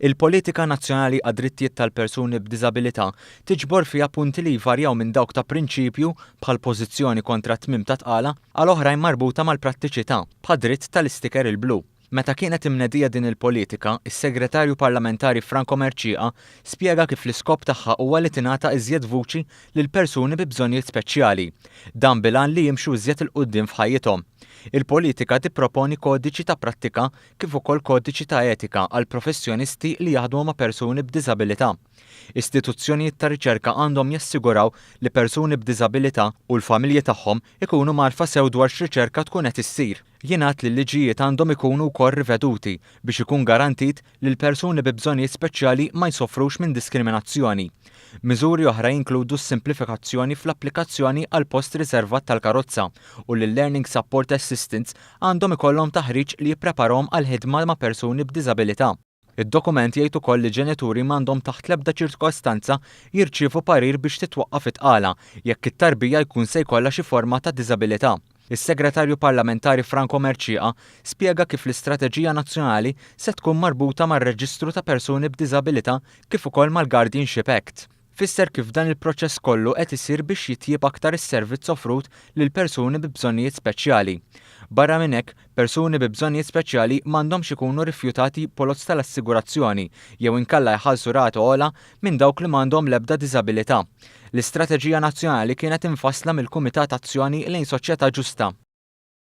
Il-Politika Nazzjonali għad-Drittijiet tal-Persuni b'Diżabilità tiġbor fiha punti li jvarjaw minn dawk ta' prinċipju, bħal pożizzjoni kontra t-tmiem ta' tqala, għal oħrajn marbuta mal-prattiċità, bħad-dritt tal-istiker il-blu. Meta kienet imnedija din il-politika, is-Segretarju Parlamentari Franco Mercieca spjega kif l-iskop tagħha huwa li tingħata iżjed vuċi lil persuni bi bżonnijiet speċjali. Dan bil-għan li jimxu iżjed 'il quddiem f'ħajjithom. Il-politika tipproponi kodiċi ta' prattika kif ukoll kodiċi ta' etika għal professjonisti li jaħdmu ma' persuni b'diżabilità. Istituzzjonijiet ta' riċerka għandhom jassiguraw li persuni b'diżabilità u l-familji tagħhom ikunu mgħarrfa sew dwar x'riċerka tkun qed issir. Jingħad li l-liġijiet għandhom ikunu wkoll riveduti biex ikun garantit li l-persuni bi bżonnijiet speċjali ma jsofrux minn diskriminazzjoni. Miżuri oħra jinkludu s-simplifikazzjoni fl-applikazzjoni għal post riservat tal-karozza u li l-Learning Support Assistants għandhom ikollhom taħriġ li jippreparahom għall-ħidma ma' persuni b'diżabilità. Id-dokument jgħid ukoll li ġenituri m'għandhom taħt l-ebda ċirkostanza jirċievu parir biex titwaqqaf it-tqala jekk it-tarbija jkun se jkollha xi forma ta' diżabilità. Is-Segretarju Parlamentari Franco Mercieca spjega kif l-istrateġija nazzjonali se tkun marbuta mar-reġistru ta' persuni b'diżabilità kif ukoll mal-Guardianship Act. Fisser kif dan il-proċess kollu qed isir biex jitjieb aktar is-servizz offrut lil persuni bi bżonnijiet speċjali. Barra minn hekk, persuni bi bżonnijiet speċjali m'għandhomx ikunu rifjutati poloz tal-assigurazzjoni jew inkella jħallsu rati ogħla minn dawk li m'għandhom l-ebda diżabilità. L-istrateġija nazzjonali kienet imfassla mill-Kumitat Azzjoni lejn Soċjetà Ġusta.